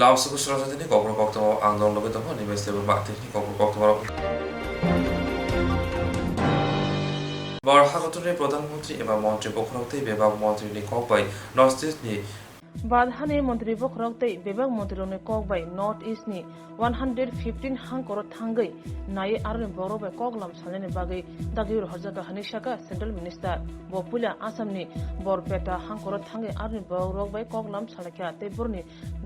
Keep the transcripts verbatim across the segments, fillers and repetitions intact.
Lamsoko srojadini kokborok koktwma ang nol logi tongo, Nimesh Debbarma tini kokborok koktwma rok. Bor hakotorni Pradhan Mantri eba Montri bokhorok tei bebak montri ni kok bai North East ni Badhani montri bokhorok tei bebak montri rokni kok bai North East ni one hundred fifteen hangkoro thangwi nai aroni borok bai koklam salnani bagwi dagi rohorjaka hwnwi saka Central Minister. Bo puila Assam ni Borpeta hangkoro thangwi aroni borok bai koklam salaikha tei boroni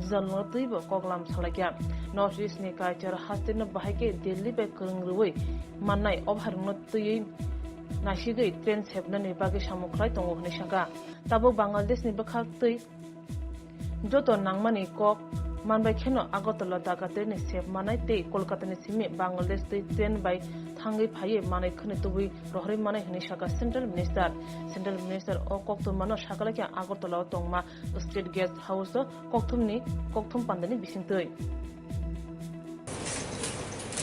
jwlwngno twibo koklam salaikha. North East ni kaitor hasteno bahai khe Delhi bai kwrwng rwui mannai o bwhairokno twiwi naisigwi train sepnani bagwi samung khlai tongo hwnwi saka. Tabuk Bangladesh ni bwkhak twi joto nangmani kok manbai kheno Agartala Dhaka train ni sep manai tei Kolkata ni simi Bangladesh twi train bai thangwi phaiwi manwi khwni tubui rohorwi manai hwnwi saka Central Minister. Central Minister o koktwmano sakalaikha Agartala o tongma State Guest House o kokthumni kokthum pandani bisingtwi.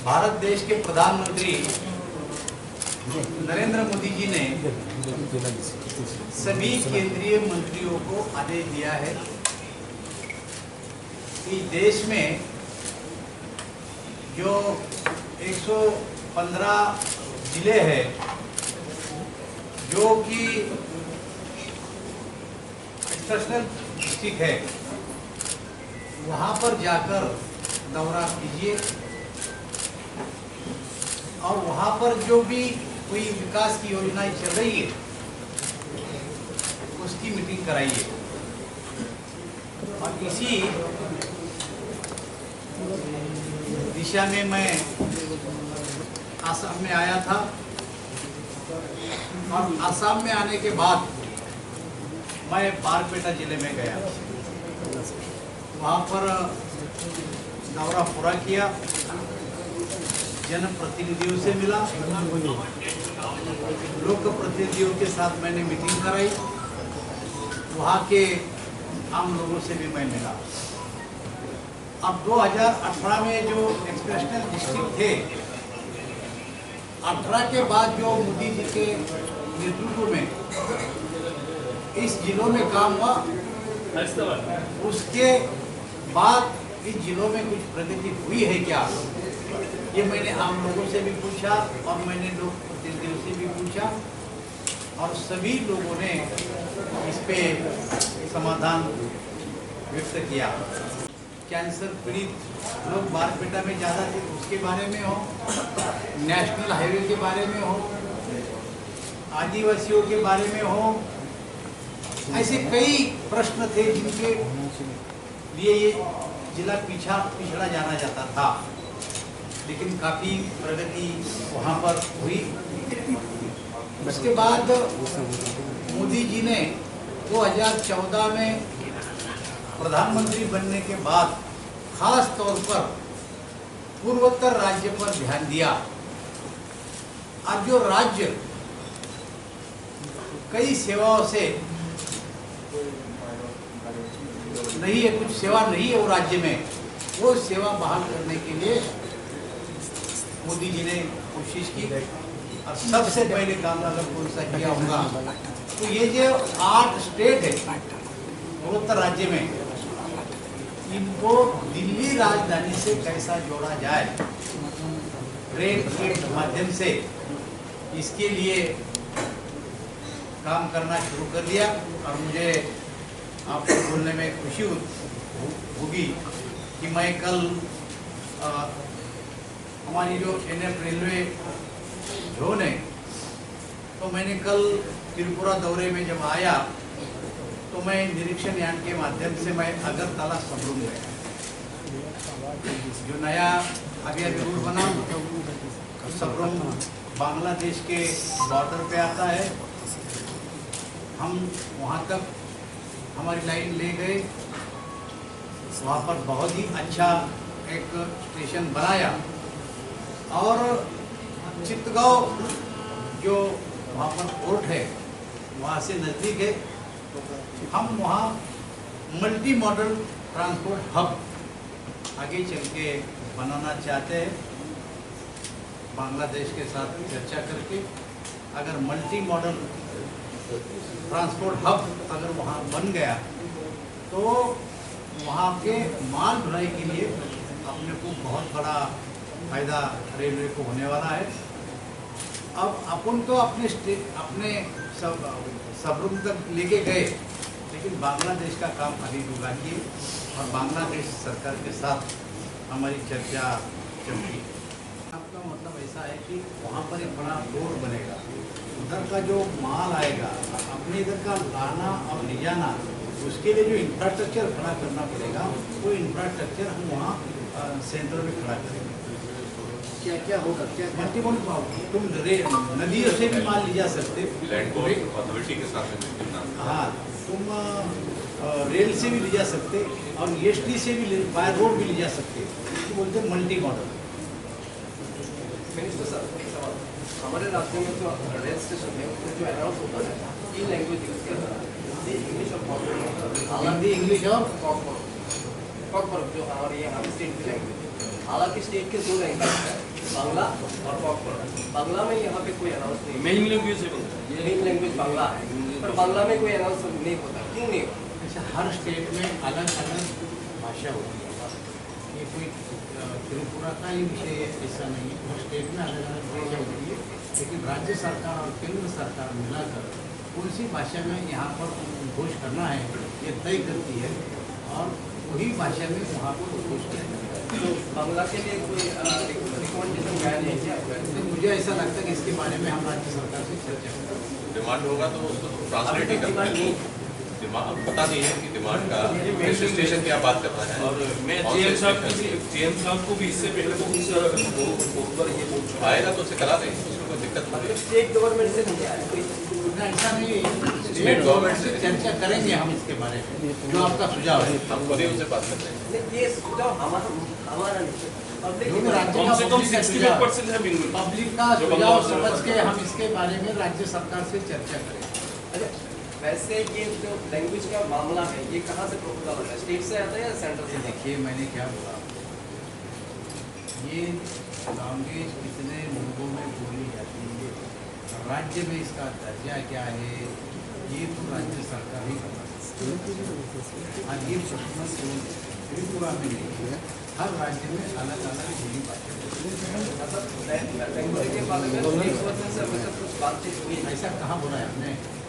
Bharat देश के प्रधानमंत्री नरेंद्र मोदी जी ने सभी केंद्रीय मंत्रियों को आदेश दिया है कि देश में जो एक सौ पन्द्रह जिले हैं, जो कि एक्सेप्शनल डिस्ट्रिक्ट है, वहाँ पर जाकर दौरा कीजिए और वहाँ पर जो भी कोई विकास की योजनाएं चल रही है, उसकी मीटिंग कराइए। और इसी दिशा में मैं आसाम में आया था और आसाम में आने के बाद मैं बारपेटा जिले में गया, वहाँ पर दौरा पूरा किया, जनप्रतिनिधियों से मिला, लोक प्रतिनिधियों के साथ मैंने मीटिंग कराई, वहाँ के आम लोगों से भी मैं मिला। अब दो हज़ार अठारह में जो एक्सेप्शनल डिस्ट्रिक्ट थे, अठारह के बाद जो मोदी जी के नेतृत्व में इस जिलों में काम हुआ, उसके बाद इस जिलों में कुछ प्रगति हुई है क्या, ये मैंने आम लोगों से भी पूछा और मैंने लोक प्रतिनिधियों से भी पूछा और सभी लोगों ने इस पे समाधान व्यक्त किया। कैंसर पीड़ित लोग बारपेटा में ज़्यादा थे, उसके बारे में हो, नेशनल हाईवे के बारे में हो, आदिवासियों के बारे में हो, ऐसे कई प्रश्न थे जिनके लिए ये जिला पीछा पिछड़ा जाना जाता था, लेकिन काफ़ी प्रगति वहाँ पर हुई। उसके बाद मोदी जी ने दो हज़ार चौदह में प्रधानमंत्री बनने के बाद खास तौर पर पूर्वोत्तर राज्य पर ध्यान दिया। अब जो राज्य कई सेवाओं से नहीं है, कुछ सेवा नहीं है वो राज्य में, वो सेवा बहाल करने के लिए मोदी जी ने कोशिश की। और सबसे पहले काम अगर कौन सा किया होगा, तो ये जो आठ स्टेट है पूर्वोत्तर राज्य में, इनको दिल्ली राजधानी से कैसा जोड़ा जाए, ट्रेन के माध्यम से, इसके लिए काम करना शुरू कर दिया। और मुझे आपको बोलने में खुशी हो-, होगी कि मैं कल, अ, हमारी जो एनएफ रेलवे जोन है, तो मैंने कल त्रिपुरा दौरे में जब आया, तो मैं निरीक्षण यान के माध्यम से मैं अगरतला सबरूम गया। जो नया अभी अभी रोड बना, सबरूम बांग्लादेश के बॉर्डर पे आता है। हम वहाँ तक हमारी लाइन ले गए, वहाँ पर बहुत ही अच्छा एक स्टेशन बनाया। और चित्तगांव जो वहाँ पर पोर्ट है, वहाँ से नज़दीक है, हम वहाँ मल्टी मॉडल ट्रांसपोर्ट हब आगे चल के बनाना चाहते हैं। बांग्लादेश के साथ चर्चा करके अगर मल्टी मॉडल ट्रांसपोर्ट हब अगर वहाँ बन गया, तो वहाँ के माल ढुलाई के लिए अपने को बहुत बड़ा फायदा रेलवे को होने वाला है। अब अपन तो अपने स्टे-, अपने सब, सबरूम तक लेके गए, लेकिन बांग्लादेश का काम अभी भी बाकी है और बांग्लादेश सरकार के साथ हमारी चर्चा चल रही है। आपका मतलब ऐसा है कि वहाँ पर एक बड़ा पोर्ट बनेगा, उधर का जो माल आएगा, अपने इधर का लाना और ले जाना, उसके लिए जो इंफ्रास्ट्रक्चर खड़ा करना पड़ेगा, वो इंफ्रास्ट्रक्चर हम वहाँ, अ, सेंटर में खड़ा करेंगे। क्या क्या होगा? क्या क्या? मल्टी मोड पाओ, तुम रे-, नदियों से भी माल ले जा सकते। लैंड पोर्ट अथॉरिटी के साथ में मिलना। हाँ, तुम, अ, अ, रेल से भी ले जा सकते और ईएसटी से भी ले, बाय रोड भी ले जा सकते। इसको बोलते हैं मल्टी मॉडल। मिनिस्टर सर, एक सवाल। हमारे राज्य में जो रेल स्टेशन है, उसमें जो अनाउंस होता है, तीन लैंग्वेज यूज़ किया जाता है, हिंदी, इंग्लिश और कॉकबोरोक। हिंदी, इंग्लिश और कॉकबोरोक। कॉकबोरोक जो हमारे यहाँ स्टेट की लैंग्वेज है। हालांकि स्टेट के दो लैंग्वेज है, बांग्ला और कॉकबोरोक। बांग्ला में यहाँ पे कोई अनाउंस नहीं है। मेन लैंग्वेज है बांग्ला। मेन लैंग्वेज बांग्ला है, पर बांग्ला में कोई अनाउंस नहीं होता, क्यों नहीं होता? जैसे हर स्टेट में अलग-अलग भाषा होती है। ये कोई, अ, त्रिपुरा का ही विषय है, ऐसा नहीं है। हर स्टेट में अलग-अलग भाषा होती है, लेकिन राज्य सरकार और केंद्र सरकार मिलाकर कौन सी भाषा में यहाँ पर उद्घोष करना है, ये तय करती है और वही भाषा में वहाँ पर उद्घोष किया जाता है। तो बांग्ला के लिए कोई, अ, रिक-, रिकमेंडेशन गया नहीं क्या? तो मुझे ऐसा लगता है कि इसके बारे में हम राज्य सरकार से चर्चा करेंगे। डिमांड होगा तो उसको तो ट्रांसलेट ही करना है। डिमांड नहीं। डिमांड, पता नहीं है कि डिमांड का रजिस्ट्रेशन क्या बात करना है। और मैं और जीएम साहब को भी, जीएम साहब को भी इससे पहले बहुत सारा, बहुत, बहुत बार ये बोल चुका है। आएगा तो उसे करा देंगे, उसमें कोई दिक्कत नहीं है। स्टेट गवर्नमेंट से नहीं आया कोई? ना, ऐसा नहीं है। स्टेट गवर्नमेंट से चर्चा करेंगे हम इसके बारे में, जो आपका सुझाव है। हम खुद ही उनसे बात करते हैं। नहीं, ये सुझाव हमारा, हमारा नहीं है। पब्लिक जो भी राज्य कम का से कम पब्लिक का सिक्सटी फाइव परसेंट सुझाव, है बिल्कुल। पब्लिक का जो सुझाव बंगाल से समझ के हम इसके बारे में राज्य सरकार से चर्चा करेंगे। अच्छा, वैसे ये जो लैंग्वेज का मामला है, ये कहाँ से प्रपोजल आता है? स्टेट से आता है या सेंट्रल से? देखिए, मैंने क्या बोला, ये लैंग्वेज कितने लोगों में बोली जाती है, राज्य में इसका दर्जा क्या है, ये तो राज्य सरकार ही बता सकती है। और ये प्रश्न केवल त्रिपुरा में नहीं है, हर राज्य में अलग-अलग बोली भाषा होती है। मतलब, लैंग्वेज के बारे में स्टेट से अभी तक कुछ बातचीत हुई है? ऐसा कहाँ बोला है हमने?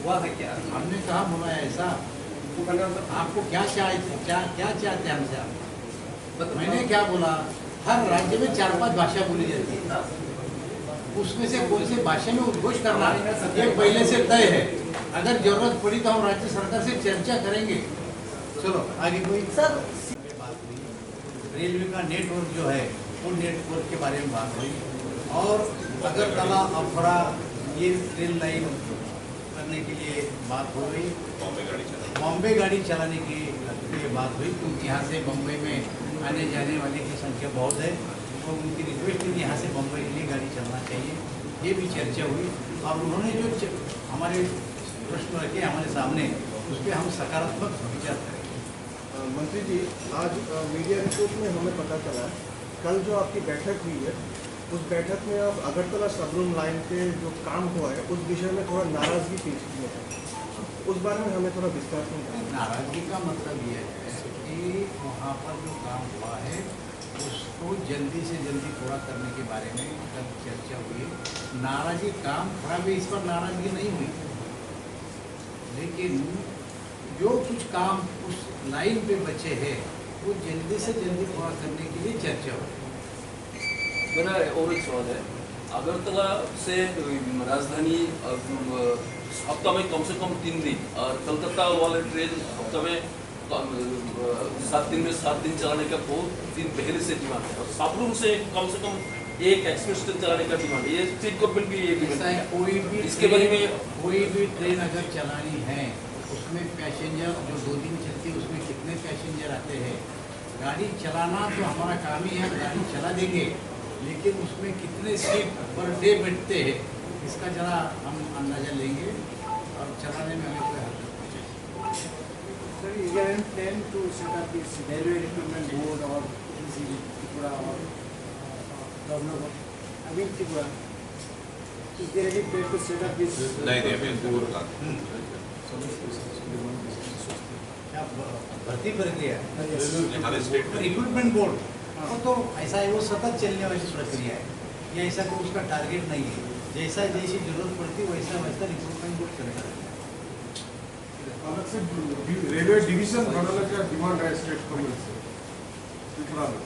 हुआ है क्या? हमने कहाँ बोला है ऐसा? तो मैंने मतलब आपको क्या चाहते, क्या, क्या चाहते हैं हमसे आप? मतलब मैंने क्या बोला, हर राज्य में चार पांच भाषा बोली जाती है। हाँ। उसमें से कौन से भाषा में उद्घोष करना है, ये पहले से तय है। अगर जरूरत पड़ी तो हम राज्य सरकार से चर्चा करेंगे। चलो, आगे कोई? सर, रेलवे का नेटवर्क जो है, वो नेटवर्क के बारे में बात हुई और अगरतला अफरा ये रेल लाइन करने के लिए बात हो गई। बॉम्बे गाड़ी चलाने, बॉम्बे गाड़ी चलाने के लिए बात हुई, क्योंकि यहाँ से बम्बई में आने जाने वाले की संख्या बहुत है, तो उनकी रिक्वेस्ट थी कि यहाँ से बम्बई के लिए गाड़ी चलना चाहिए। ये भी चर्चा हुई और उन्होंने जो च-, हमारे प्रश्न रखे हमारे सामने, उस पर हम सकारात्मक विचार करेंगे। अ, मंत्री जी, आज, अ, मीडिया रिपोर्ट में हमें पता चला, कल जो आपकी बैठक हुई है, उस बैठक में आप अगरतला सबरूम लाइन पे जो काम हुआ है, उस विषय में थोड़ा नाराजगी पेश की है। उस बारे में हमें थोड़ा विस्तार से बताएं। नाराजगी का मतलब ये है कि वहाँ पर जो काम हुआ है, उसको जल्दी से जल्दी पूरा करने के बारे में कल चर्चा हुई। नाराजगी, काम खराब है, इस पर नाराजगी नहीं हुई, लेकिन जो कुछ काम उस लाइन पे बचे हैं, वो जल्दी से जल्दी पूरा करने के लिए चर्चा हुई। मेरा और एक सवाल है, अगरतला से, अम, राजधानी, अम, हफ्ता में कम से कम तीन दिन और कलकत्ता वाले ट्रेन हफ्ता में कम, अ, सात दिन में सात दिन चलाने का बहुत दिन पहले से डिमांड है और सबरूम से कम से कम एक एक्सप्रेस ट्रेन चलाने का डिमांड है। ये स्टेट गवर्नमेंट भी ये डिमांड ऐसा है, है। कोई भी इसके बारे ट्रेन, में कोई भी ट्रेन अगर चलानी है, उसमें पैसेंजर जो दो दिन चलती है, उसमें कितने पैसेंजर आते हैं? गाड़ी चलाना तो हमारा काम ही है, गाड़ी चला देंगे, लेकिन उसमें कितने सीट पर डे बैठते हैं, इसका जरा हम अंदाजा लेंगे और चलाने में हमें कोई हरकत नहीं है। Sir, is there any plan to set up this railway recruitment board or T C Tripura or, uh, Dharmanagar? I mean Tripura. Is there any plan to set up this? नहीं, नहीं, अभी दूर का। क्या ब-, भर्ती प्रक्रिया? ये हर स्टेट में। रिक्रूटमेंट बोर्ड, वो तो ऐसा है, वो सतत चलने वाली प्रक्रिया है। ये ऐसा कोई उसका टारगेट नहीं है। जैसा, जैसी जरूरत पड़ती है, वैसा, वैसा रिक्रूटमेंट बोर्ड चलता रहता है। अलग से डि-, रेलवे डिवीजन बनाने का डिमांड है स्टेट गवर्नमेंट से, त्रिपुरा में।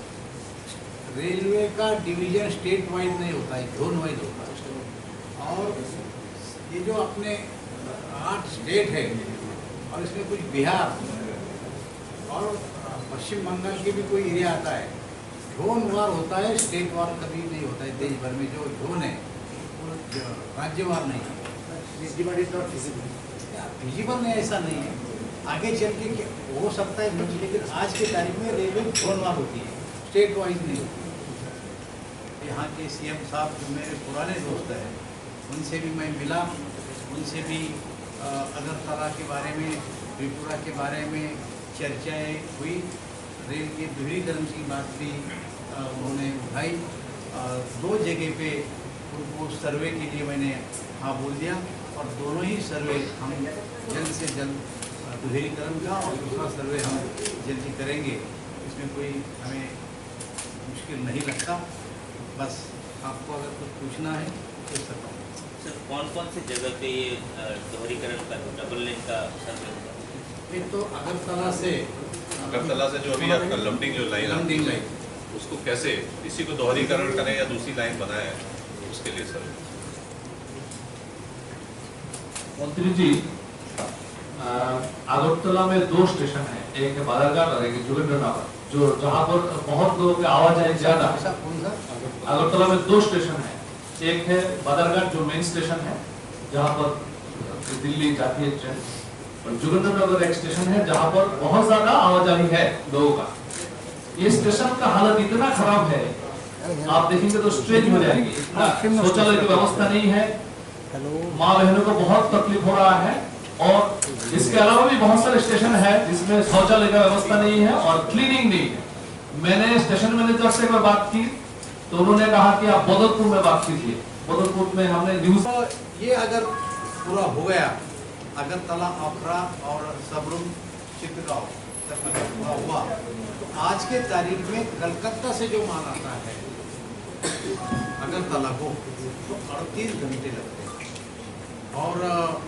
रेलवे का डिवीजन स्टेट वाइज नहीं होता है, जोन वाइज होता है। और ये जो अपने आठ स्टेट है और इसमें कुछ बिहार और पश्चिम बंगाल के भी कोई एरिया आता है, जोन वार होता है, स्टेट वार कभी नहीं होता है। देश भर में जो जोन है, वो ज-, राज्य वार नहीं है। This demand is not feasible. या, फिजिबल नहीं, ऐसा नहीं है। आगे चल के क्या हो सकता है कुछ, लेकिन आज के तारीख में रेलवे जोन वार होती है, स्टेट वाइज नहीं होती। यहाँ के सीएम साहब जो मेरे पुराने दोस्त हैं, उनसे भी मैं मिला, उनसे भी, अ, अगरतला के बारे में, त्रिपुरा के बारे में चर्चाएं हुई। रेल के दोहरीकरण की बात भी, अ, उन्होंने उठाई। अ, दो जगह पे उनको सर्वे के लिए मैंने हाँ बोल दिया और दोनों ही सर्वे हम जल्द से जल्द, अ, दोहरीकरण का और दूसरा सर्वे हम जल्दी करेंगे। इसमें कोई हमें मुश्किल नहीं लगता। बस आपको अगर कुछ पूछना है तो पूछ सकता हूँ। सर, कौन कौन सी जगह पे ये, अ, दोहरीकरण का, डबल लेन का सर्वे होगा? एक तो अगरतला से, अगरतला से जो अभी आपका लमडिंग जो लाइन है, लमडिंग लाइन। उसको कैसे, इसी को दोहरीकरण करें या दूसरी लाइन बनाए, उसके लिए सर। मंत्री जी, अ, अगरतला में दो स्टेशन है, एक है बादरघाट और एक है जोगिंद्रनगर, जो, जहाँ पर बहुत लोगों की आवाजाही ज्यादा है। ऐसा कौन सा? अगरतला में दो स्टेशन है, एक है बादरघाट जो मेन स्टेशन है, जहाँ पर दिल्ली जाती है ट्रेन, और जोगिंद्रनगर एक स्टेशन है, जहाँ पर बहुत ज्यादा आवाजाही है लोगों का। ये स्टेशन का हालत इतना खराब है, आप देखेंगे तो स्ट्रेंज हो जाएगी। इतना शौचालय की व्यवस्था नहीं है, माँ बहनों को बहुत तकलीफ हो रहा है। और इसके अलावा भी बहुत सारे स्टेशन है जिसमें शौचालय का व्यवस्था नहीं है और क्लीनिंग नहीं है। मैंने स्टेशन मैनेजर से एक बार बात की, तो उन्होंने कहा कि आप बदरपुर में बात कीजिए। बदरपुर में हमने न्यूज़ तो ये अगर पूरा हो गया, अगरतला, ओखला और सबरुम चित्तगांव तक अगर पूरा हुआ, तो आज के तारीख में कलकत्ता से जो माल आता है अगरतला को, तो अड़तीस घंटे लगते हैं। और, अ,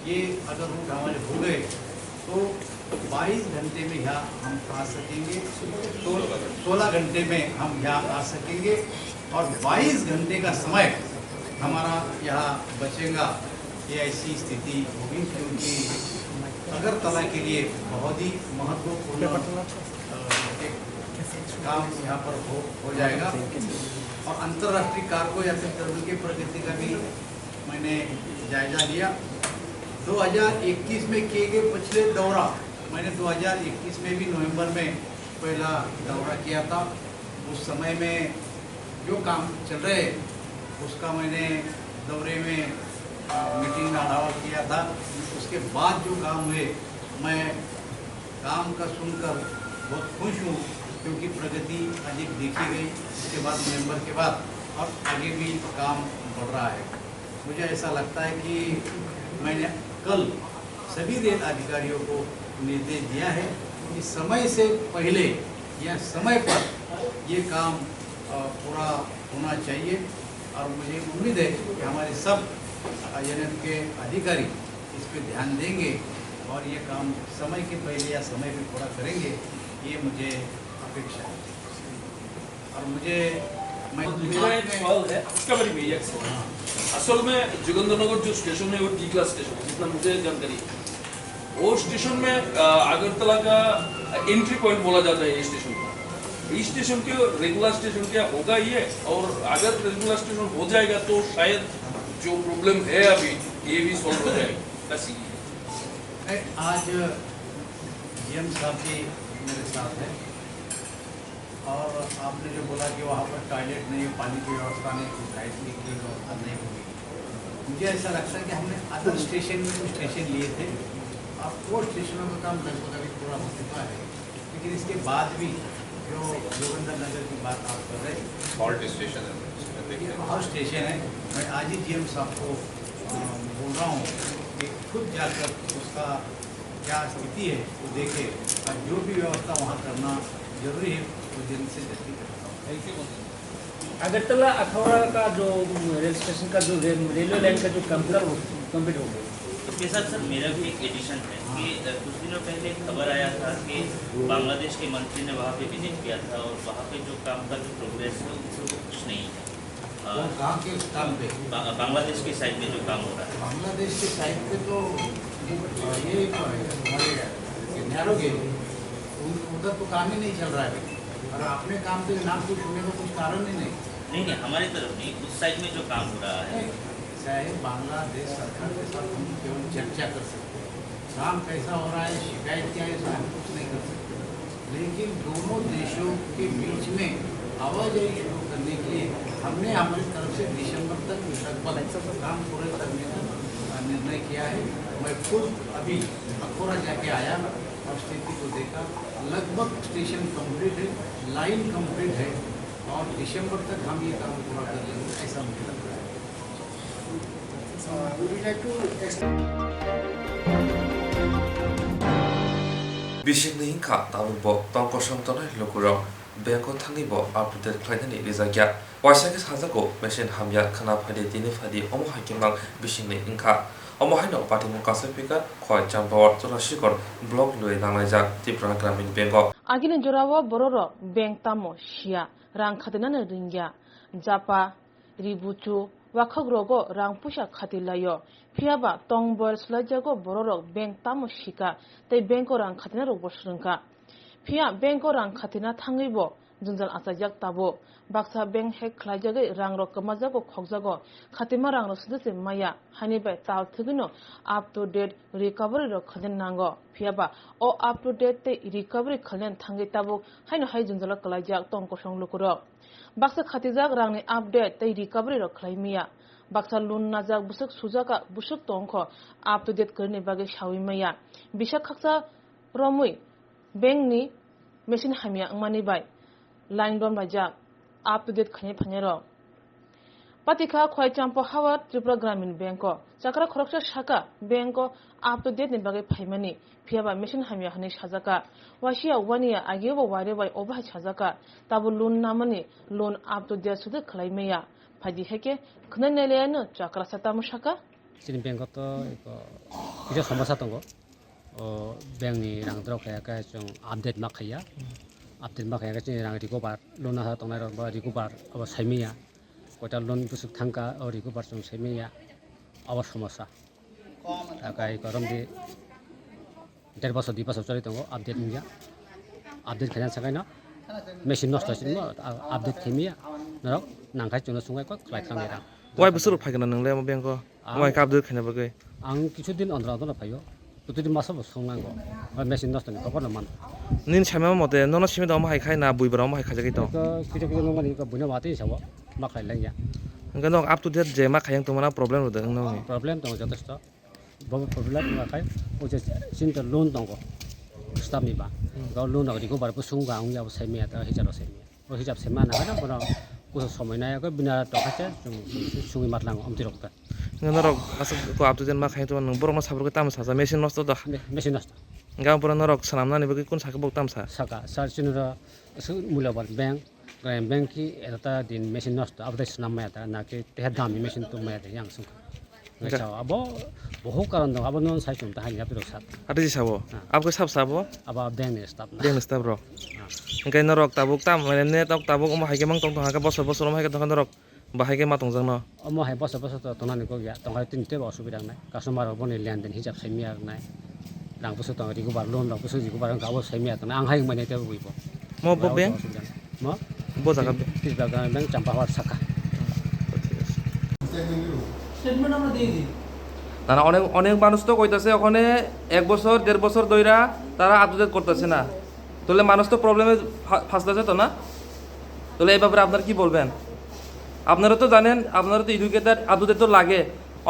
ये अगर रूट हमारे हो गए, तो बाईस घंटे में यहाँ हम आ सकेंगे, तो सोलह घंटे में हम यहाँ आ सकेंगे। और बाईस घंटे का समय हमारा यहाँ बचेगा। ये ऐसी स्थिति होगी, क्योंकि अगरतला के लिए बहुत ही महत्वपूर्ण, अ, एक काम यहाँ पर हो, हो जाएगा। और अंतर्राष्ट्रीय कार्गो या फिर टर्मिनल की प्रगति का भी मैंने जायजा लिया। दो हज़ार इक्कीस में किए गए पिछले दौरा, मैंने दो हज़ार इक्कीस में भी नवंबर में पहला दौरा किया था। उस समय में जो काम चल रहे, उसका मैंने दौरे में, अ, मीटिंग में आढावा किया था। उसके बाद जो काम हुए, मैं काम का सुनकर बहुत खुश हूँ, क्योंकि प्रगति अधिक देखी गई इसके बाद, नवंबर के बाद, और आगे भी काम बढ़ रहा है। मुझे ऐसा लगता है कि मैंने कल सभी रेल अधिकारियों को निर्देश दिया है कि समय से पहले या समय पर ये काम, अ, पूरा होना चाहिए। और मुझे उम्मीद है कि हमारे सब, अ, एनएफ के अधिकारी इस पे ध्यान देंगे और ये काम समय के पहले या समय पे पूरा करेंगे, ये मुझे अपेक्षा है। और मुझे, मैं मेरा एक सवाल है, उसका बड़ी भैया से। असल में जोगिंद्रनगर जो स्टेशन है, वो डी क्लास स्टेशन है, जितना मुझे जानकारी है। वो स्टेशन में, अ, अगरतला का एंट्री पॉइंट बोला जाता है ये स्टेशन को। इस स्टेशन के रेगुलर स्टेशन क्या होगा ये, और अगर रेगुलर स्टेशन हो जाएगा तो शायद जो प्रॉब्लम है अभी, ये भी सॉल्व हो जाएगा। बस ये। नहीं, आज जीएम साहब भी मेरे साथ हैं। और आपने जो बोला कि वहाँ पर टॉयलेट नहीं है, पानी की व्यवस्था नहीं, कुछ खाने की व्यवस्था नहीं होगी, मुझे ऐसा लगता है कि हमने अदर स्टेशन में जो स्टेशन लिए थे, अब वो स्टेशनों का काम लगभग अभी पूरा हो चुका है। लेकिन इसके बाद भी जो जोगिंदर नगर की बात आप कर रहे हैं, हॉल्ट स्टेशन है, उसमें ये देखिए। हॉल्ट स्टेशन है। मैं आज ही जीएम साहब को, अ, बोल रहा हूँ कि खुद जाकर उसका क्या स्थिति है, वो देखे और जो भी व्यवस्था वहाँ करना जरूरी है, वो जल्दी से जल्दी करें। अगरतला अखौरा का जो, उम, रेल स्टेशन का जो रेल, रेलवे लाइन का जो काम था, वो कंप्लीट हो गया। तो के साथ, सर, मेरा भी एक एडिशन है कि, अ, कुछ दिनों पहले एक खबर आया था कि बांग्लादेश के मंत्री ने वहाँ पे विजिट किया था और वहाँ पे जो काम का जो प्रोग्रेस है, उसमें कुछ नहीं है। अ, वो कहाँ के स्थान पे? बा-, बांग्लादेश के साइड में जो काम हो रहा है। बांग्लादेश के साइड पे तो, अ, ये हमारे नैरो गेज, उन-, उधर तो काम ही नहीं चल रहा है। और अपने काम के नाम को छूने का कुछ कारण ही नहीं। नहीं, नहीं, हमारी तरफ नहीं, उस साइड में जो काम हो रहा है। नहीं, चाहे बांग्लादेश सरकार के साथ हम केवल चर्चा कर सकते हैं, काम कैसा हो रहा है, शिकायत क्या है, इसमें हम कुछ नहीं कर सकते। लेकिन दोनों देशों के बीच में आवाजाही शुरू करने के लिए हमने हमारी तरफ से दिसंबर तक लगभग काम पूरा करने का निर्णय किया है। मैं खुद अभी अखोरा जाके आया और स्थिति को देखा, लगभग स्टेशन कंप्लीट है, लाइन कंप्लीट है और दिसंबर तक हम ये काम पूरा कर लेंगे, ऐसा मुझे लग रहा है। Bisingni wngkha tabukbo tong kosong tongnai lukurok bank-o thangwibo update khlainani rijakya. Waisa khe sajago, machine hamya khwna phaidi tini phaidi, omo hai khe mang bisingni wngkha. Omo haino patimung kasaipika Khowai Champawar Churasikor block lwi nanglaijak Tripura Gramin Bank-o. Agini jorao bororok bank tamo siya, rang khatinani ringya. Japa, ribuchu, wakhokrogo rang puisa khati laio. Phiyaba tong boyar swlaijago bororok bank tamo sika tei bank-o rang khatinarokbo swrwngkha. Phiya bank-o rang khatina thangwibo jwngjal achaijak tabuk. Baksa bank hack khlaijagwi rangrok kwmajago khokjago. Khatima rangrok sudese maya, haini bai tal thwgwino up to date recovery rok khlaina nango. Phiyaba o up to date tei recovery khlainani thangwi tabuk haino hai jwngjalo kwlaijak tong kosong lukurok. Baksa khatijak rangni update tei recovery rok khlai maya. Baksa loan najak bwswk sujaka bwswk tongkho up to date kwrwini bagwi sawi maya. Bisa khaksa romwi bank ni machine hamya wngmani bai line bomlaijak up to date khainai phainairok. Patikha Khowai Champa Hawar Tripura Gramin Bank o chakra khoroksa saka bank o up to date ni bagwi phaimani, phiyaba machine hamya hwnwi sajaka. Wasia wania agiobo wairwi bai obo hai sajaka, tabo loan namani loan up to date suduk khlai maya. Phaidi hai khe khwnai nailaiano chakrasa tamo saka. Chini bank o to eko kisa somosya tongo. O bank ni rang drop khe khe chwng update ma khaiya. Update ma khaiya khe chini rang recover, loan ha tongnai rok ba recover abo saimanya. Koita loan bwswk thangkha, o recover chwng saimanya. Abo somosya. Takai korom di der bosor, dui bosor choli tongo, update wngya. Update khaina sakai no machine nosto simo, update khaimaya. Norok nangkhai chwngno sungwi kok khlai thangwi rang. Wai bwswk phai gana nwngle omo bank o? Ang Wai kap dur khaina bagwi. Ang kichu din ondro ondro phaio. Kutu din masa bo song nango. Wai machine nosto ni khobor no man. Nin sama mote nono simi da omo hai khai na bui bra omo hai khai jagwi to. Ko kichu kichu nong mani ko buino mate sabo ma khai lengya. Hingke nok up to date je ma khayang tongmana problem rwdwk wng nokni. Problem tongo jotosto. Bo problem wngkha khai o je chini to loan tongo staff ni ba. Hmm. Bo loan rok recover bo sung ga wngya bo sai maya ta hijab sai maya. O hijab se mana hana bono kusa somoi nai ko bina tokha se sung sungwi matlang omti rok ta. Norok aswk ko up to date ma khai to nang borok no sabur ko tam sa machine nosto da. Me- machine nosto. Ga borok norok sanam nani bagwi kun sakhe bok tam sa. Saka sar chini ro aswk mulyaban bank, Gramin Bank ki eta ta din machine nosto abdai sanam maya ta na ki te dam ni machine to maya ta yang sung. Wngkha. Wngkha abo bohuk karon dong, abo non sai chwng ta hai yapirok sak. Ate si sabo? Ah. Abo khe sab sabo? Abo bank ni staff na. Bank ni staff rok. Ah. Hingke norok tabuk tam, mane ne tabuk, tabuk omo hai khe mang tong tong, hake bosor bosor omo hai khe tong norok bahai khe ma tong jak no. Omo hai bosor bosor to tongnani kok ya, tong hai tin tebo osubida wngnai. Customer rok boni lenden hisab sai miya wngnai. Rang bwswk tong, recover loan rok bwswk recover wngkha, abo sai miya wngnai. Ang hai wngmani tebo bui bo. Mo bo bank? Mo? Bo jaga bank? Tiripura Gramin Bank Champahawar saka. না, না, অনেক, অনেক মানুষ তো কইতাছে ওখানে এক বছর, দেড় বছর ধইরা তারা আপ টু ডেট করতেছে না। তাহলে মানুষ তো প্রবলেমে ফা-, ফাঁসতেছে তো না? তাহলে এই ব্যাপারে আপনারা কি বলবেন? আপনারা তো জানেন, আপনারা তো এডুকেটেড, আপ টু ডেট তো লাগে।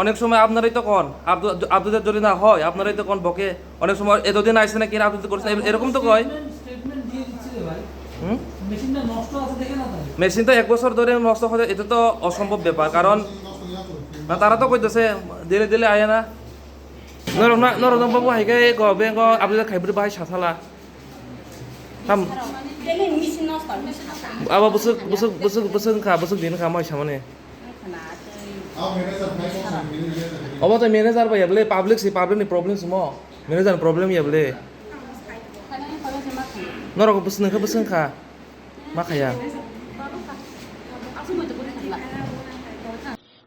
অনেক সময় আপনারাই তো কন, up to, up to date যদি না হয়, আপনারাই তো কন বকে। অনেক সময় এতদিন আইসে না, কি আপ টু ডেট করছে না, এ-, এরকম তো কয়। স্টেটমেন্ট, স্টেটমেন্ট দিয়ে দিচ্ছে রে ভাই। হুম? মেশিনটা নষ্ট আছে, দেখে না তাহলে। মেশিন তো এক বছর ধরে নষ্ট হয়ে, এটা তো অসম্ভব ব্যাপার, কারণ না, তারা তো কইতেছে দিলে দিলে আয় না। Norok na, norok no babu hai khe go, beng go, abdi khai bwrwi bahai sa sala. Tam. Abo bwswk, bwswk, bwswk, bwswk wngkha, bwswk din wngkha, mai samani. Obo to manager bai ya bwle, public si, public ni problem simo. Manager ni problem ya bwle. Norok bwswk wngkha, bwswk wngkha. Ma khaya.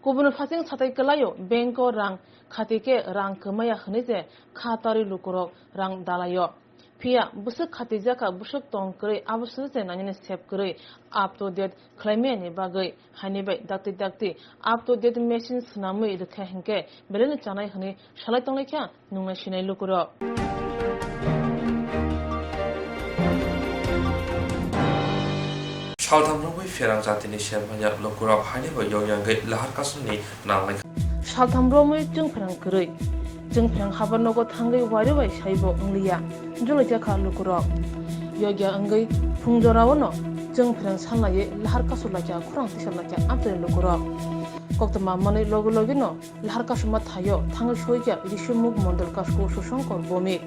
Kubun phating satai kwlaio, bank o rang khati khe rang kwmaya hwnwi je kha tarwi lukurok rang dalaio. Phiya bwswk khatijak kha, bwswk tong kwrwi, abo swk je nainani sep kwrwi, up to date khlaimani bagwi haini bai dakti dakti up to date machine swnamwi rwkha hinkhe belai no chanai hwnwi salai tonglaikha nungnai sinai lukurok. Saltham romwi pherang jatini sermanya lukurok haini bai yong yangwi lahar kasuni nanglaikha. Saltham romwi chwng pherang kwrwi. Chwng pherang habar nogo thangwi wairwi bai saibo wngliya. Julaikha kha lukurok. Yogya wngwi phung jorao no chwng pherang sanlaiwi lahar kasulaikha, khorang tisalaikha amtwini lukurok. Koktwma manwi logi logi no lahar kasuma thaio thangwi soikha Rishimukh Mondol Kasku Sushankar Bhowmik.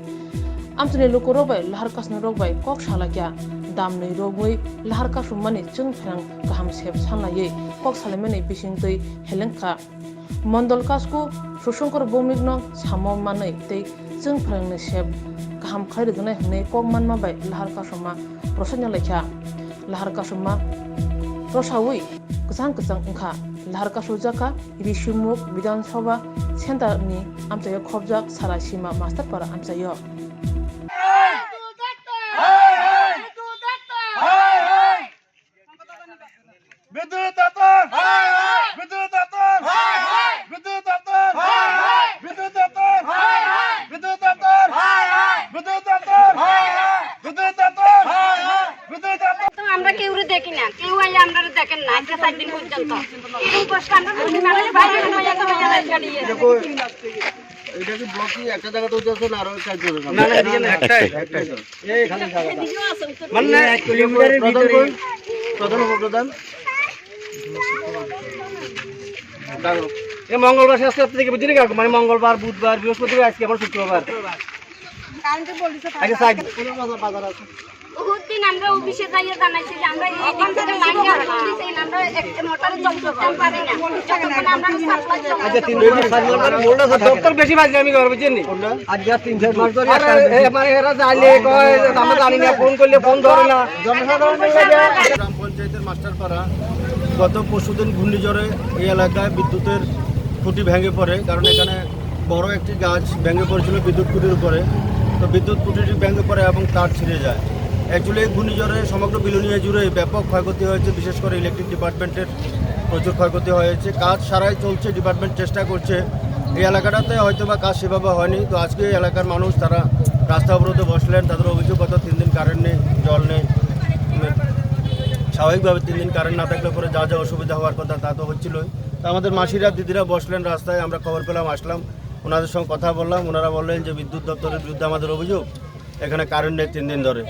Amtwini lukurok bai lahar kasunirok bai kok salaikha. Damnwi rogwi lahar kasumani chwng pherang kaham sep sanlaiwi kok salaimani bisingtwi helengkha. Mondol Kasku Sushankar Bhowmikno samo manwi tei chwng pherangni sep kaham khlai rwjaknai hwnwi kok manma bai lahar kasuma rwsakna laikha. Lahar kasuma rwsawi kwchang kwchang wngkha. Lahar kasujakha Rishimukh Bidhan Sabha Center ni amchaio khobjak Sara Sima Masterpara amchaio. বিদ্যুৎ দপ্তর! হায় হায়! বিদ্যুৎ দপ্তর! হায় হায়! বিদ্যুৎ দপ্তর! হায় হায়! বিদ্যুৎ দপ্তর! হায় হায়! বিদ্যুৎ দপ্তর! হায় হায়! বিদ্যুৎ দপ্তর! হায় হায়! বিদ্যুৎ দপ্তর! হায় হায়! বিদ্যুৎ দপ্তর! হায় হায়! বিদ্যুৎ দপ্তর! তো আমরা কেউরে দেখি না, কেউ আইয়া আমরা দেখেন না, আজকে চার দিন পর্যন্ত। এরকম কষ্ট আমরা করছি না, আমরা বাইরে কোনো জায়গা থেকে কাটিয়ে। এটা কি ব্লক কি একটা জায়গাতে হইতেছে না আরো চার জায়গা? না, না, এদিকে না, একটাই, একটাই। এই খালি জায়গাটা। মানে না, এক কিলোমিটারের প্রধান ভিতরে। কই? প্রধান উপপ্রধান? দাঁড়াও। এই মঙ্গলবার শেষ রাত্রি থেকে বুঝলি কাকু? মানে মঙ্গলবার, বুধবার, বৃহস্পতিবার, আজকে আবার শুক্রবার। কারেন্টে বলিছে আচ্ছা, সাইড। বাজার আছে। বহুত দিন আমরা অফিসে যাইয়া জানাইছি যে আমরা এই দিক থেকে লাইন আর পুলিশ এই আমরা এক মোটরে জল করতে পারি না। যতক্ষণ আমরা সাপ্লাই জল আচ্ছা, তিন দিন, চার মাস ধরে মোল্লা স্যার, ডক্টর বেশি বাজে আমি ঘর বুঝছেন নি? আজকে আর তিন চার মাস ধরে আরে, এ, মানে এরা জানলে কয়, আমরা জানি না, ফোন করলে ফোন ধরে না। জনসাধারণ গ্রাম পঞ্চায়েতের মাস্টারপাড়া গত পরশুদিন ঘূর্ণিঝড়ে এই এলাকায় বিদ্যুতের খুঁটি ভেঙে পড়ে, কারণ এখানে বড় একটি গাছ ভেঙে পড়েছিল বিদ্যুৎ খুঁটির উপরে। তো বিদ্যুৎ খুঁটিটি ভেঙে পড়ে এবং তার ছিঁড়ে যায়। অ্যাকচুয়ালি এই ঘূর্ণিঝড়ে সমগ্র বিলোনিয়া জুড়ে ব্যাপক ক্ষয়ক্ষতি হয়েছে, বিশেষ করে ইলেকট্রিক ডিপার্টমেন্টের প্রচুর ক্ষয়ক্ষতি হয়েছে। কাজ সারাই চলছে, ডিপার্টমেন্ট চেষ্টা করছে। এই এলাকাটাতে হয়তো বা কাজ সেভাবে হয়নি। তো আজকে এই এলাকার মানুষ তারা রাস্তা অবরোধে বসলেন, তাদের অভিযোগ গত তিন দিন কারেন্ট নেই, জল নেই। স্বাভাবিকভাবে তিন দিন কারেন্ট না থাকলে পরে যা যা অসুবিধা হওয়ার কথা তা তো হচ্ছিলই। তো আমাদের মাসিরা, দিদিরা বসলেন রাস্তায়, আমরা খবর পেলাম, আসলাম, ওনাদের সঙ্গে কথা বললাম। ওনারা বললেন যে বিদ্যুৎ দপ্তরের বিরুদ্ধে আমাদের অভিযোগ, এখানে কারেন্ট নেই তিন দিন ধরে।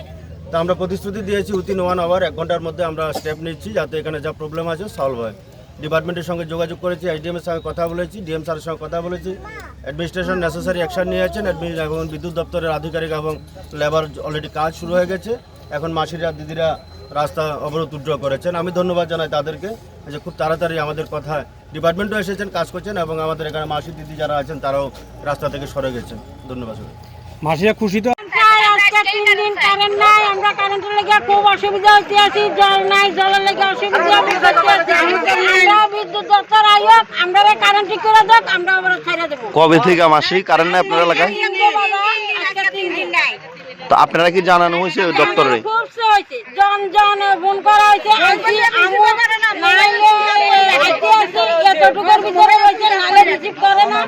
তো আমরা প্রতিশ্রুতি দিয়েছি, উইথিন ওয়ান আওয়ার, এক ঘন্টার মধ্যে আমরা স্টেপ নিচ্ছি যাতে এখানে যা প্রবলেম আছে সলভ হয়। ডিপার্টমেন্টের সঙ্গে যোগাযোগ করেছি, এসডিএম এর সঙ্গে কথা বলেছি, ডিএম স্যারের সঙ্গে কথা বলেছি, অ্যাডমিনিস্ট্রেশন নেসেসারি অ্যাকশন নিয়েছেন। অ্যাডমিন এবং বিদ্যুৎ দপ্তরের আধিকারিক এবং লেবার অলরেডি কাজ শুরু হয়ে গেছে। এখন মাসিরা, দিদিরা রাস্তা অবরোধ উইথড্র করেছেন। আমি ধন্যবাদ জানাই তাদেরকে যে খুব তাড়াতাড়ি আমাদের কথায় ডিপার্টমেন্টও এসেছেন, কাজ করছেন এবং আমাদের এখানে মাসি দিদি যারা আছেন তারাও রাস্তা থেকে সরে গেছেন। ধন্যবাদ সবাই। মাসিরা খুশি তো? আজকে তিন দিন কারেন্ট নাই, আমরা কারেন্টের লেগে খুব অসুবিধা হইতে আছি, জল নাই, জলের লেগে অসুবিধা হইতে আছি। আমরা বিদ্যুৎ দপ্তর আইয়ক, আমরা কারেন্ট ঠিক করে দেখ, আমরা আবার ছেড়ে দেবো। কবে থেকে মাসি কারেন্ট নাই আপনার এলাকায়? আজকে তিন দিন নাই। তো আপনারা কি জানানো হয়েছে ওই দপ্তরে? খুব সে হয়েছে, জন জন ফোন করা হয়েছে, আইসি আমু নাইলে আইসি আছে, এতটুকুর ভিতরে রয়েছে, নাইলে রিসিভ করে না।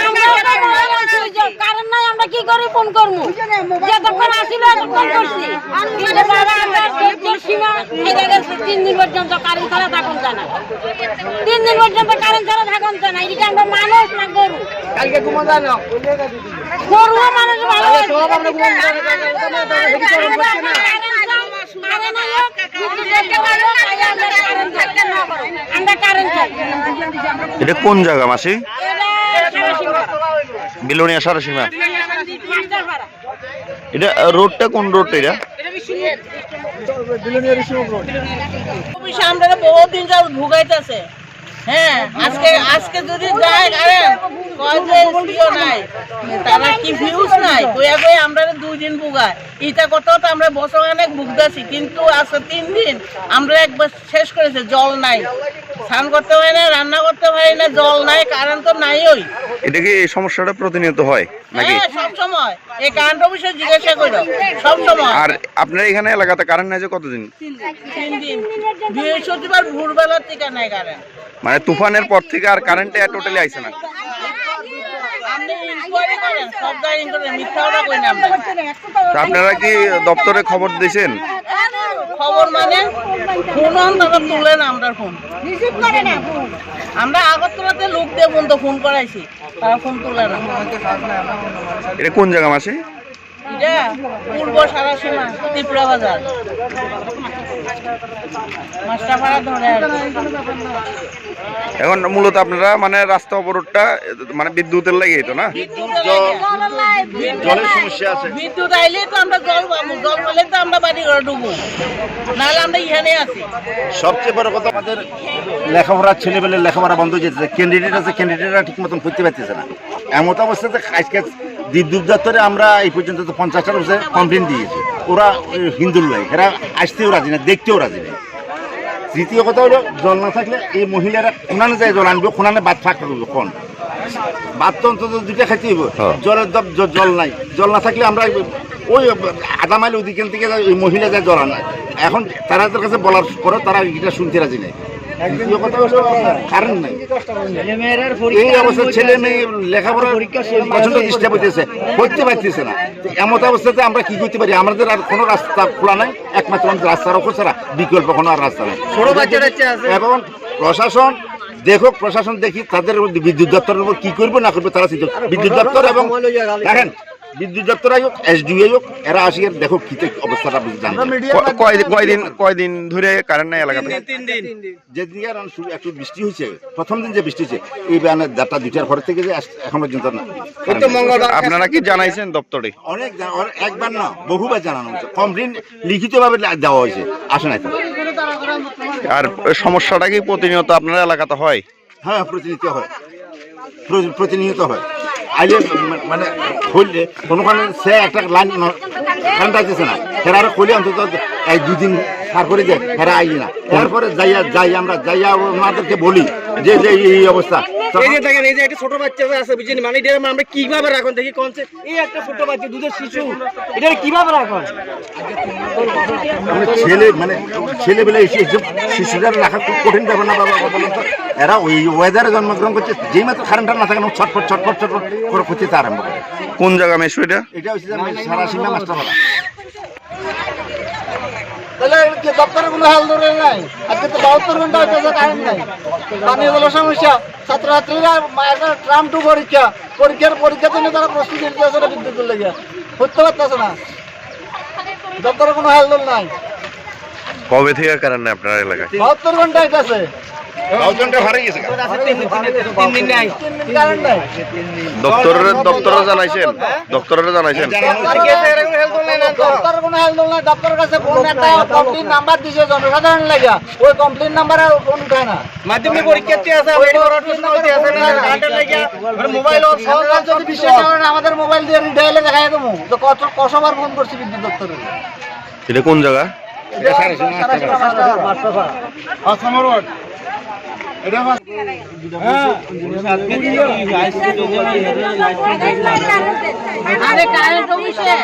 আমরা তো মোবাইল সুইচ অফ, কারেন্ট নাই, আমরা কি করে ফোন করবো? যতক্ষণ আসিল, ততক্ষণ করছি। কিন্তু বাবা, আমরা সহ্যের সীমা, এটা গেছে তিন দিন পর্যন্ত কারেন্ট ছাড়া থাকুন জানা। তিন দিন পর্যন্ত কারেন্ট ছাড়া থাকুন জানা। এটা আমরা মানুষ না গরু? কালকে ঘুমো জানো? গরুও মানুষ ভালো আছে। কারেন্ট নাই, কারেন্ট নাই, কারেন্ট নাই, আমরা কারেন্ট চাই। এটা কোন জায়গা, মাসি? এটা সারা সীমা। বিলোনিয়া সারাসীমা। এটা, আহ, রোডটা কোন রোড এটা? অফিসে আমরা বহুত দিন যাবত ভুগাইতেছে। হ্যাঁ, আজকে, আজকে যদি যায়, আরে, কয় যে এসপিও নাই, তারা কি ফিউজ নাই? কইয়া কইয়া আমরা দুই দিন ভুগায়। ইটা করতে করতে আমরা বছর অনেক ভুগতেছি, কিন্তু আজকে তিন দিন আমরা একবার শেষ করেছে, জল নাই, স্নান করতে পারি না, রান্না করতে পারি না, জল নাই, কারেন্ট তো নাইই। এটা কি এই সমস্যাটা প্রতিনিয়ত হয় নাকি? হ্যাঁ, সব সময়। এই কারেন্ট অফিসে জিজ্ঞাসা করো, সব সময়। আর আপনার এখানে এলাকাতে কারেন্ট নাই যে কতদিন? তিন দিন। বৃহস্পতিবার ভোরবেলা থেকে নাই কারেন্ট। মানে তুফানের পর থেকে আর কারেন্ট টোটালি আইছে না? আপনি ইনকোয়ারি করেন, সব জায়গায় ইনকোয়ারি, মিথ্যা কথা কই না আমরা। তা আপনারা কি দপ্তরে খবর দিয়েছেন? খবর মানে ফোন অন, তারা তুলে না আমরা ফোন। রিসিভ করে না ফোন। আমরা আগরতলাতে লোক দিয়ে ফোন তো ফোন করাইছি, তারা ফোন তুলে না। এটা কোন জায়গা মাসে? এটা পূর্ব সারাসীমা, ত্রিপুরা বাজার, মাস্টারপাড়া ধরে আর কি। এখন মূলত আপনারা মানে রাস্তা অবরোধটা মানে বিদ্যুতের লাগে তো না? বিদ্যুতের লাগে। জলের সমস্যা আছে। বিদ্যুৎ আইলে তো আমরা জল পাবো, জল পেলে তো আমরা বাড়ি ঘরে ঢুকবো, নাহলে আমরা এখানে আছি। সবচেয়ে বড় কথা আমাদের লেখাপড়ার ছেলেপেলে লেখাপড়া বন্ধ হয়ে যেতেছে, ক্যান্ডিডেট আছে, ক্যান্ডিডেটরা ঠিক মতন পড়তে পারতেছে না। এমন অবস্থাতে আজকে বিদ্যুৎ দপ্তরে আমরা এই পর্যন্ত তো পঞ্চাশটার উপরে কমপ্লেন দিয়েছি। ওরা ওই হিন্দুর লোক, এরা আসতেও রাজি না, দেখতেও রাজি নেই। তৃতীয় কথা হলো, জল না থাকলে এই মহিলারা কোনানে যায় জল আনবে, কোনানে ভাত ফাঁক করবে, কোন ভাত তো অন্তত দুইটা খাইতে হইব। হ্যাঁ। জলের দব-, জ-, জল নাই, জল না থাকলে আমরা ওই আধা মাইল ওদিকে থেকে যায়, ওই মহিলা যায় জল আনায়। এখন তাদের কাছে বলার পরে তারা এটা শুনতে রাজি নেই। তৃতীয় কথা হলো কারেন্ট নেই। এই অবস্থা, ছেলে মেয়ে লেখাপড়া প্রচন্ড ডিস্টার্ব হইতেছে, করতে পারতেছে না। তো এমন অবস্থাতে আমরা কি করতে পারি? আমাদের আর কোনো রাস্তা খোলা নাই, একমাত্র আমাদের রাস্তার ওপর ছাড়া বিকল্প কোনো আর রাস্তা নাই। ছোট বাচ্চা টাচ্চা আছে। এবং প্রশাসন দেখুক, প্রশাসন দেখি তাদের মধ্যে বিদ্যুৎ দপ্তরের উপর কি করবে না করবে তারা চিন্তা করুক। বিদ্যুৎ দপ্তর এবং দেখেন, বিদ্যুৎ দপ্তর আয়োগ, এসডিও আয়োগ, এরা আসি আর দেখো কি অবস্থাটা বুঝে জানবে। ক-, কয়, কয়দিন, কয়দিন ধরে কারেন্ট নাই এলাকাতে? তিন দিন। যেদিনকে আর শুরু একটু বৃষ্টি হয়েছে, প্রথম দিন যে বৃষ্টি হয়েছে, এই বেলা দেড়টা দুইটার পরে থেকে যে আস-, এখন পর্যন্ত না। ওই তো মঙ্গলবার। আপনারা কি জানাইছেন দপ্তরে? অনেক জা-, অনেক, একবার না, বহুবার জানানো হয়েছে। কমপ্লেন লিখিতভাবে লা-, দেওয়া হয়েছে, আসে নাই তো। আর সমস্যাটা কি প্রতিনিয়ত আপনার এলাকাতে হয়? হ্যাঁ, প্রতিনিয়ত হয়, প্র-, প্রতিনিয়ত হয়। আইলে মা-, মানে খুললে কোনোখানে সে একটা লাইন ন-, কারেন্ট আসতেছে না, এরা আরো খুলে অন্তত এক দুই দিন পার করে যায়, এরা আইলে না। তারপরে যাইয়া, যাই আমরা, যাইয়া ওনাদেরকে বলি যে, যে এই, এই অবস্থা। এই যে দেখেন, এই যে একটা ছোট বাচ্চা যে আছে, বুঝছেন, মানে এটা আমরা কিভাবে রাখুন দেখি, কোন সে, এই একটা ছোট বাচ্চা, দুধের শিশু, এটা কিভাবে রাখুন? আমরা ছেলে, মানে ছেলেবেলা এসে, এসে শিশুরা রাখা খুব কঠিন ব্যাপার না, বাবা, বাবা, বলুন তো। এরা ওই ওয়েদারে জন্মগ্রহণ করছে, যেই মাত্র কারেন্ট না থাকে না, ছটফট, ছটফট, ছটফট করে করতে আরম্ভ করে। কোন জায়গা মেশো এটা? এটা হচ্ছে যে আমি সারা সীমা মাস্টারপাড়া। তাহলে কি দপ্তরে কোনো হাল ধরে নাই? আজকে তো বাহাত্তর ঘন্টা হইতেছে কারেন্ট নাই, পানি জলের সমস্যা, ছাত্রছাত্রীরা মা-, একটা টার্ম টু পরীক্ষা, পরীক্ষার পরীক্ষার জন্য তারা প্রস্তুতি নিতে আছে না, বিদ্যুতের লেগে করতে পারতেছে না। দপ্তরে কোনো হাল ধরে নাই। কবে থেকে কারেন্ট নেই আপনার এলাকায়? বাহাত্তর ঘন্টা হইতেছে। বাহাত্তর ঘন্টা হারিয়ে গেছে। তিন দিন, তিন দিন নাই। তিন দিন কারেন্ট নাই। দপ্তরের, দপ্তরে জানাইছেন? দপ্তরে জানাইছেন? আর কি আছে, এরকম হেল্প করলে না তো? দপ্তর কোনো হেল্প করলে না, দপ্তরের কাছে ফোন একটা কমপ্লেন নাম্বার দিছে জনসাধারণ লেগে, ওই কমপ্লেন নাম্বারে ফোন উঠায় না। মাধ্যমিক পরীক্ষার্থী আছে, আমরা এটা করার প্রশ্ন হইতে আছে না, কারেন্টের লেগে, মানে মোবাইল অন, সব আমরা যদি বিশ্বাস না করেন, আমাদের মোবাইল দিয়ে রিডায়ালে দেখাই দেবো, তো কত, কতবার ফোন করছি বিদ্যুৎ দপ্তরে। এটা কোন জায়গা? এটা সারা সময় আসতে পারে। পাঁচ নম্বর ওয়ার্ড। এটা পাঁচ-, হ্যাঁ। আরে কারেন্ট অফিসে।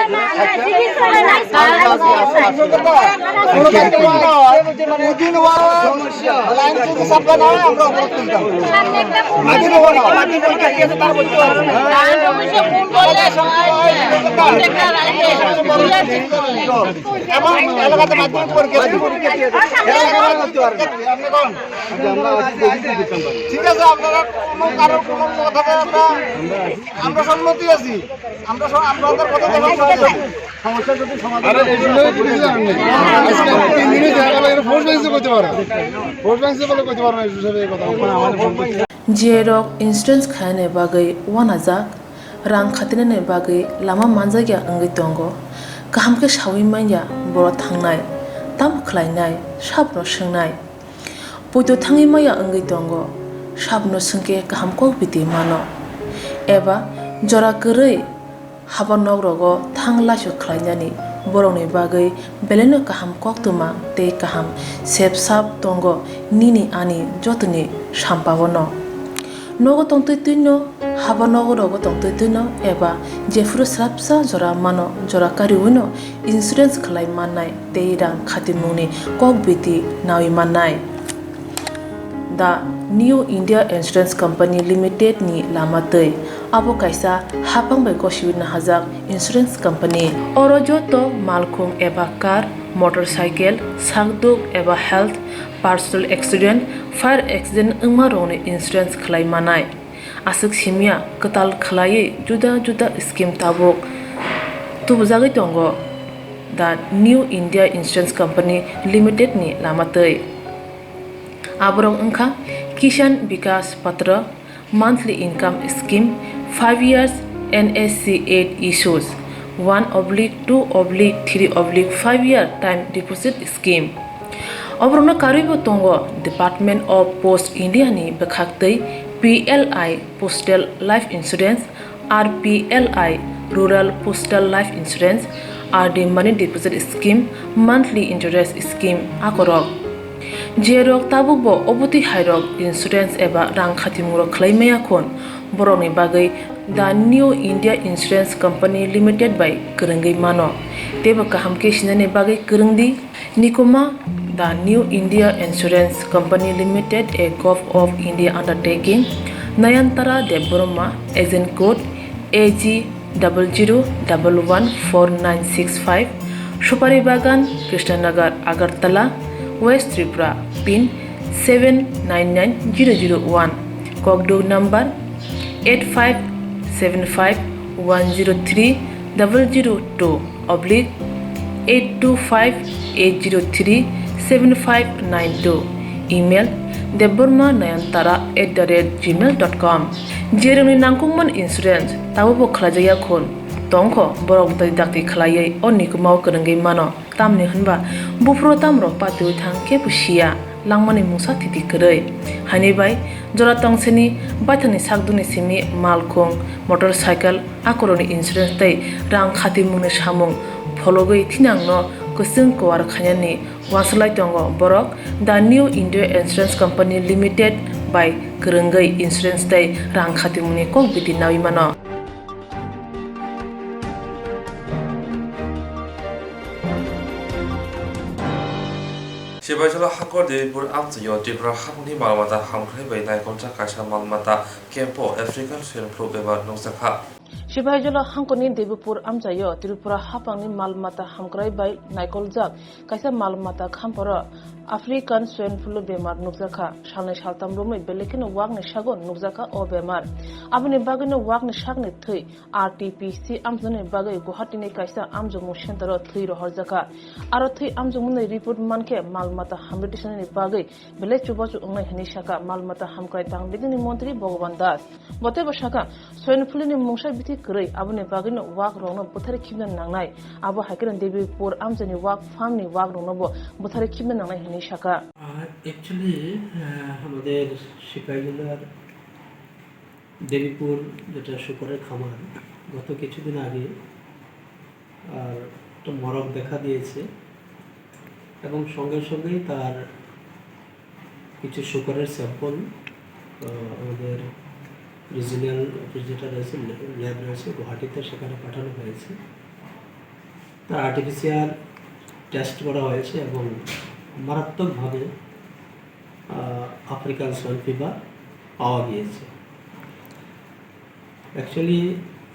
দুদিন ওয়ার্ড, লাইন যদি সাপ্লাই না হয়, আমরা অবরোধ তুলতাম। দুদিন ওয়ার্ড। কারেন্ট অফিসে ফোন করলে সবাই কন্ট্রাক্টর আইবে। এবং এলাকাতে মাধ্যমিক পরীক্ষা আছে। এলাকাতে করতে পারবে। আপনি কোন? ঠিক আছে, আপনারা কোনো কারোর কোনো কথাতে আমরা, আমরা সম্মতি আছি। আমরা সব, আপনাদের কথা তো আমরা শুনছি। সমস্যা যদি সমাধান আরে, এই বিষয়ে কিছু জানার নেই। আজকে তিন দিনই দেখা গেল, এটা ফোর্স ব্যাংকে করতে পারে। ফোর্স ব্যাংকে বলে করতে পারে না, এই বিষয়ে এই কথা। G I rok insurance khaina bagwi uanajak. Rang khatinani bagwi lama manjakya wngwi tongo. Kaham khe saui manya boro thangnai, tamo khlainai, sabono swngnai. Poito thangwi maya wngwi tongo, sabono swngkhe kaham kok biti mano. Eba jora kwrwi haba nok rogo thang laisu khlainani borokni bagwi belaino kaham koktwma tei kaham sep sap tongo nini ani jotoni sampao no. Nogo tongtwi twino, haba nogo rogo tongtwi twino eba jephuru swrapsa jora mano jora kariwino insurance khlai mannai tei rang khatimungni kok biti naui mannai. The New India Insurance Company Limited ni lama twi. Abo kaisa haphang bai gosiwi nahajak insurance company. Oro joto malkhung eba car, motorcycle, sakduk eba health, personal accident, fire accident wngma rokni insurance khlai manai. Aswk simya kwtal khlaiwi juda juda scheme tabuk tubujagwi tongo. The New India Insurance Company Limited ni lama twi. Aborok wngkha Kisan Vikas Patra, monthly income scheme, five years N S C eight issues, one oblique two oblique three oblique five year time deposit scheme. Oborokno karwibo tongo Department of Post India ni bwkhaktwi P L I Postal Life Insurance, R P L I Rural Postal Life Insurance, R D Money Deposit Scheme, Monthly Interest Scheme akorok. Jerok tabukbo obotwi hairok insurance eba rang khatimungrok khlai maya khun, borokni bagwi The New India Insurance Company Limited bai kwrwngwi mano. Teibo kaham khe sinani bagwi kwrwngdi. Nikuma, The New India Insurance Company Limited, a Govt of India undertaking, Nayantara Debbarma, agent code A G double zero double one four nine six five, Supari Bagan, Krishnanagar, Agartala, West Tripura, pin seven nine nine zero zero one, kokduk number eight five seven five one zero three double zero two oblique eight two five eight zero three seven five nine two, email debbarma nayantara at the rate gmail dot com. Jerokni nangkukmani insurance tabukbo khlaijakya khun tongkho, borok bwtwi dakti khlaiwi o nikumao kwrwngwi mano. Tamni hwnba buphuru tamrok patiui thang kebo siya, langmani mungsa thiti kwrwi. Haini bai jora tongsini baithangni sakdukni simi malkhung, motorcycle, akorokni insurance tei rang khatimungni samung phologwi thinangno kwchwng kuar khainani uansuk lai tongo borok. The New India Insurance Company Limited bai kwrwngwi insurance tei rang khatimungni kok biti naui mano. Sibaijalo Hangkor Debipur amchaio Tripura haphangni malmata hamkrai bai naikoljak kaisa malmata camp-o African swine flu bemar nukjakha. Sibaijalo Hangkorni Debipur amchaio Tripura haphangni malmata hamkrai bai naikoljak kaisa malmata khamporo African swine flu bemar nukjakha. Salnwi saltam romwi belai kheno wakni sago nukjakha o bemar. Aboni bagwino wakni sakni thwi R T P C amjoknani bagwi Guwahati ni kaisa amjokmung center o thwi rohorjakha. Aro thwi amjokmungni report mankhe mal mata hamri tisanani bagwi belai chubachu wngnai hwnwi sakha mal mata hamkrai tang bidingni montri Bhagavan Das. Bo teibo sakha, swine flu ni mungsa bithi kwrwi, aboni bagwino wak rokno bwthari khibna nangnai. Abo hai kheno Debipur amchaini wak farm ni wak rokno bo bwthari khibna nangnai hwnwi sakha. আর অ্যাকচুয়ালি আমাদের সিপাহীজলার দেবীপুর যেটা শুকরের খামার, গত কিছুদিন আগে আর একটা মরক দেখা দিয়েছে এবং সঙ্গে সঙ্গেই তার কিছু শুকরের স্যাম্পল আমাদের রিজিওনাল অফিস যেটা রয়েছে, ল্যাব রয়েছে গুয়াহাটিতে, সেখানে পাঠানো হয়েছে। তার আরটিপিসিআর টেস্ট করা হয়েছে এবং মারাত্মকভাবে আফ্রিকান সোয়াইন ফিভার পাওয়া গিয়েছে। অ্যাকচুয়ালি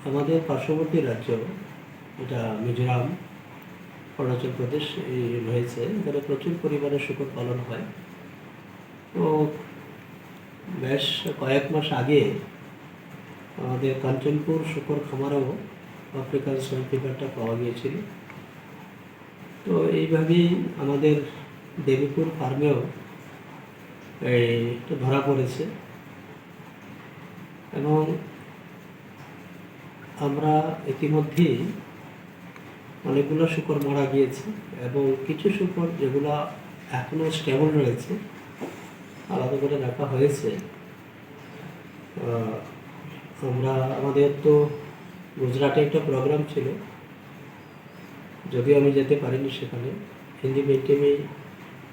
আমাদের পার্শ্ববর্তী রাজ্য, এটা মিজোরাম, অরুণাচল প্রদেশ এই রয়েছে, এখানে প্রচুর পরিমাণে শুকর পালন হয়। তো বেশ কয়েক মাস আগে আমাদের কাঞ্চনপুর শুকর খামারেও আফ্রিকান সোয়াইন ফিভারটা পাওয়া গিয়েছিল। তো এইভাবেই আমাদের দেবীপুর ফার্মেও এই ধরা পড়েছে এবং আমরা ইতিমধ্যেই অনেকগুলো শূকর মারা গিয়েছে এবং কিছু শূকর যেগুলা এখনো স্টেবল রয়েছে, আলাদা করে রাখা হয়েছে। আহ, আমরা, আমাদের তো গুজরাটে একটা প্রোগ্রাম ছিল, যদিও আমি যেতে পারিনি সেখানে। হিন্দি মিডিয়ামে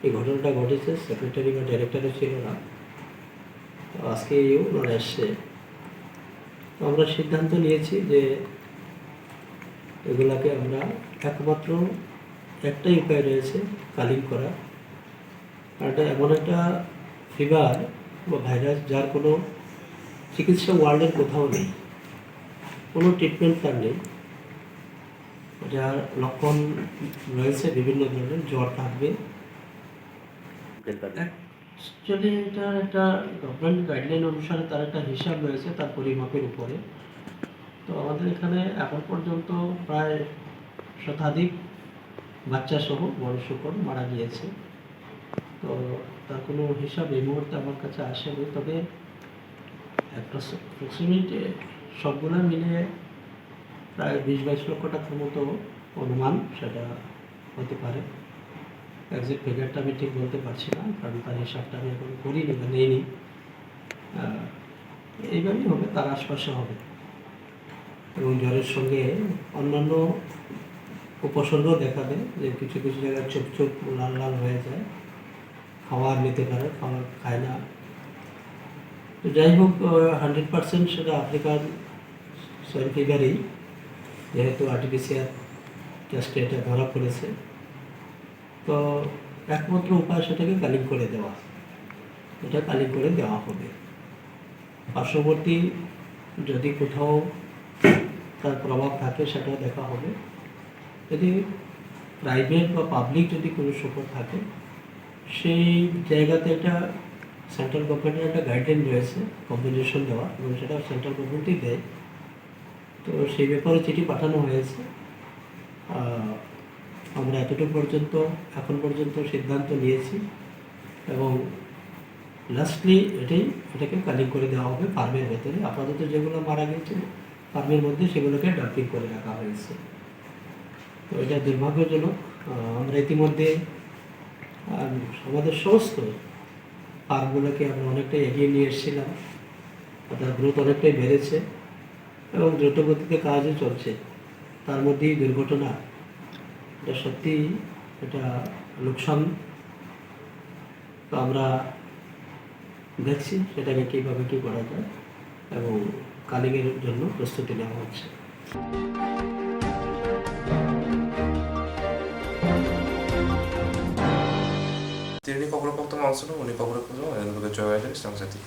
এই ঘটনাটা ঘটেছে, সেক্রেটারি বা ডাইরেক্টরও ছিল না। তো আজকে এই ওনারা এসছে। তো আমরা সিদ্ধান্ত নিয়েছি যে এগুলাকে আমরা একমাত্র একটাই উপায় রয়েছে, কালিং করা। আর এটা এমন একটা ফিভার বা ভাইরাস, যার কোনো চিকিৎসা ওয়ার্ল্ডের কোথাও নেই, কোনো ট্রিটমেন্ট তার নেই। যার লক্ষণ রয়েছে বিভিন্ন ধরনের, জ্বর থাকবে। অ্যাকচুয়ালি এটা একটা গভর্নমেন্ট গাইডলাইন অনুসারে তার একটা হিসাব রয়েছে তার পরিমাপের উপরে। তো আমাদের এখানে এখন পর্যন্ত প্রায় শতাধিক বাচ্চা সহ বড় শূকর মারা গিয়েছে। তো তার কোনো হিসাব এই মুহূর্তে আমার কাছে আসেনি, তবে অ্যাপ্রক্সিমেটলি সবগুলা মিলে প্রায় বিশ বাইশ লক্ষ টাকার মতো অনুমান সেটা হতে পারে। এক্সাক্ট ফিগারটা আমি ঠিক বলতে পারছি না, কারণ তার হিসাবটা আমি এখন করিনি বা নেইনি। আহ, এইভাবেই হবে, তার আশপাশে হবে। এবং জ্বরের সঙ্গে অন্যান্য উপসর্গ দেখা দেয়, যে কিছু কিছু জায়গায় চোখ চোখ লাল লাল হয়ে যায়, খাবার নিতে পারে, খাবার খায় না। তো যাই হোক, হান্ড্রেড পার্সেন্ট সেটা আফ্রিকান সোয়াইন ফিভারই, যেহেতু আরটিপিসিআর টেস্টে এটা ধরা পড়েছে। তো একমাত্র উপায় সেটাকে কালিং করে দেওয়া, এটা কালিং করে দেওয়া হবে। পার্শ্ববর্তী যদি কোথাও তার প্রভাব থাকে, সেটাও দেখা হবে। যদি প্রাইভেট বা পাবলিক যদি কোনো শূকর থাকে, সেই জায়গাতে একটা সেন্ট্রাল গভর্নমেন্টের একটা গাইডলাইন রয়েছে কম্পেনসেশন দেওয়া, এবং সেটা সেন্ট্রাল গভর্নমেন্টই দেয়। তো সেই ব্যাপারে চিঠি পাঠানো হয়েছে। আহ, আমরা এতটুকু পর্যন্ত, এখন পর্যন্ত সিদ্ধান্ত নিয়েছি এবং লাস্টলি এটাই, এটাকে কালিং করে দেওয়া হবে ফার্মের ভেতরে। আপাতত যেগুলো মারা গেছে ফার্মের মধ্যে, সেগুলোকে ডাম্পিং করে রাখা হয়েছে। তো এটা দুর্ভাগ্যজনক। আহ, আমরা ইতিমধ্যে, আহ, আমাদের সমস্ত ফার্মগুলোকে আমরা অনেকটাই এগিয়ে নিয়ে এসেছিলাম, তার গ্রোথ অনেকটাই বেড়েছে এবং দ্রুত গতিতে কাজও চলছে। তার মধ্যেই দুর্ঘটনা, এটা সত্যিই একটা লোকসান। তো আমরা দেখছি সেটাকে কীভাবে কী করা যায় এবং কালিংয়ের জন্য প্রস্তুতি নেওয়া হচ্ছে। Tini kokborok koktwma ang swngo, uni kokborok koktwma ang swngo, joy bai tong sati.